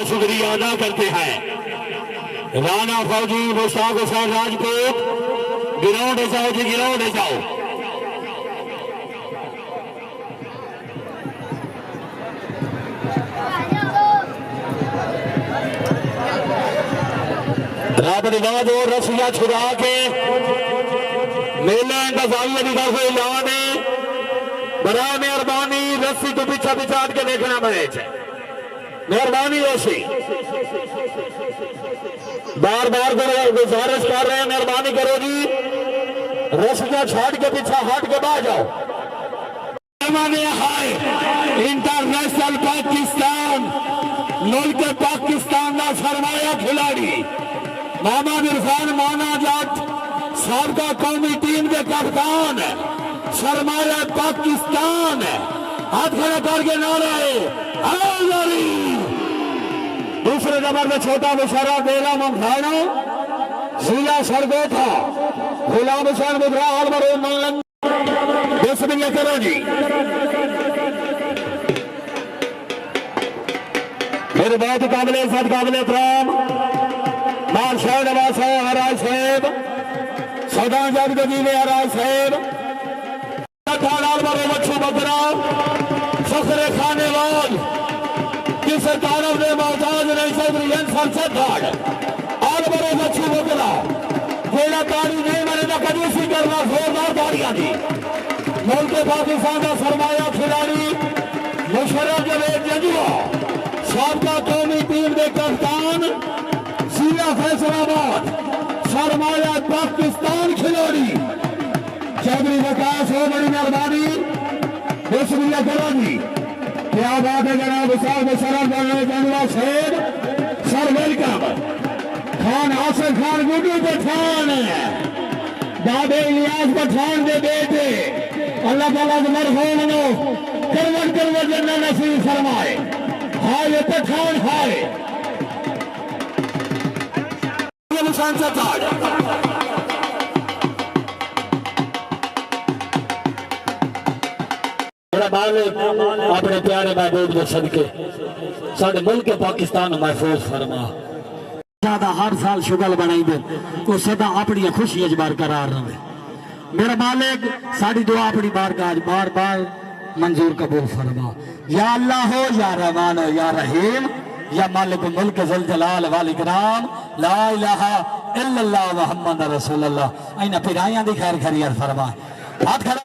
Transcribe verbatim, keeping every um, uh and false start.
شکریہ ادا کرتے ہیں۔ رانا فوجی مشتاق حسین راجپوت، گراؤنڈ اچ آؤ جی، گراؤنڈ اچ آؤ۔ رب دی وعد اور رسیاں چھڑا کے میلہ انتظامیہ دی طرف اعلان ہے، برائے مہربانی رسی تو پیچھے پیچھے ہٹ کے دیکھنا میچ۔ مہربانی ہوسی، بار بار گزارش کر رہے ہیں، مہربانی کرو جی، رسیاں چھڈ کے پیچھے ہٹ کے باہر جاؤ۔ ماما نے ہائے، انٹرنیشنل پاکستان، ملک پاکستان دا سرمایہ کھلاڑی محمد عرفان مانا جٹ، سابقہ قومی ٹیم دے کپتان، سرمایہ پاکستان، ہتھ کھڑا کر کے نعرہ ہے، حیدری۔ دوسرے نمبر پہ چھوٹا مشرف، بیلا ممکھانا، ضلع سرگودا، غلام حسین بگرا، آل بروز ملنگ۔ بسم اللہ کرو جی۔ میرے بہت قابل عزت، قابل احترام مال شاہ نواز صاحب، ہراج صاحب، سدا جگ دگی میں ہراج صاحب۔ ٹھاڑ آل بارے مچھو بکرا، فخر خانیوال، کسے تعارف دے محتاج نہیں، چوہدری انصر سدھاڑ۔ آل بارے مچھو بکرا، جیڑا تاڑی نہیں مرے نہ کدی سی کرنا، زوردار تاڑیاں دی۔ ملک پاکستان دا سرمایہ کھلاڑی مشرف جاوید جنجوا، سابقہ قومی ٹیم دے کپتان، ضلع فیصل آباد، سرمایہ پاکستان کھلاڑی۔ چوہدری وقاص ہو، بڑی مہربانی، بسم اللہ کرو جی۔ کیا بات ہے جناب، صاحب مشرف بن رہے جنوا صاحب، سر ویلکم۔ خان آصف خان گڈو پٹھان، بابے الیاس پٹھان دے بیٹے، اللہ تعالیٰ دے مرحوم نو کروڑ کروڑ جنت نصیب فرمائے۔ ہائے پٹھان ہائے۔ حسین ستھاڑ۔ میرا مالک اپنے پیارے محبوب دے صدقے ساڈے ملک پاکستان نوں محفوظ فرما۔ دا ہر سال شغل بنائیندے، او سدا اپنی خوشی اچ برقرار رہے۔ میرا مالک ساڈی دعا اپنی بارگاہ اچ بار بار منظور قبول فرما۔ یا اللہ ہو، یا رحمان ہو، یا رحیم، یا مالک ملک ذوالجلال والاکرام، لا الہ الا اللہ محمد رسول اللہ۔ انہاں پرائیاں دی خیر خیریت فرما۔ ہتھ کھڑا